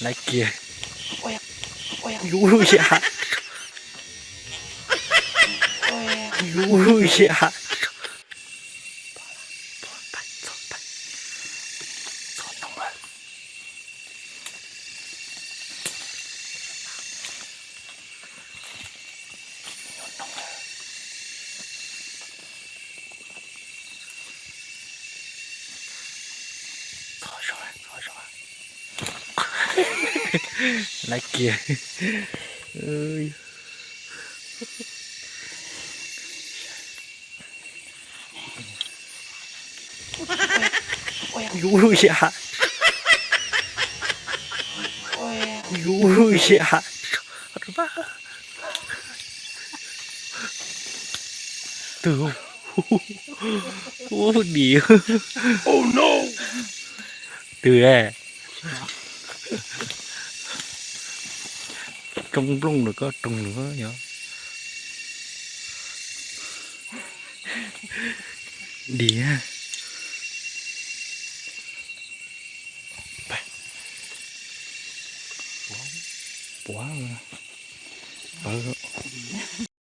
Nai kiag. Yuj ya. Yuj ya. Nai kiag. Yuj ya. Yuj ya. Twg? Ub, dim. Twg? Rooj nplooj lawm, koj rooj lawm yog. Dim. Puav, pawg,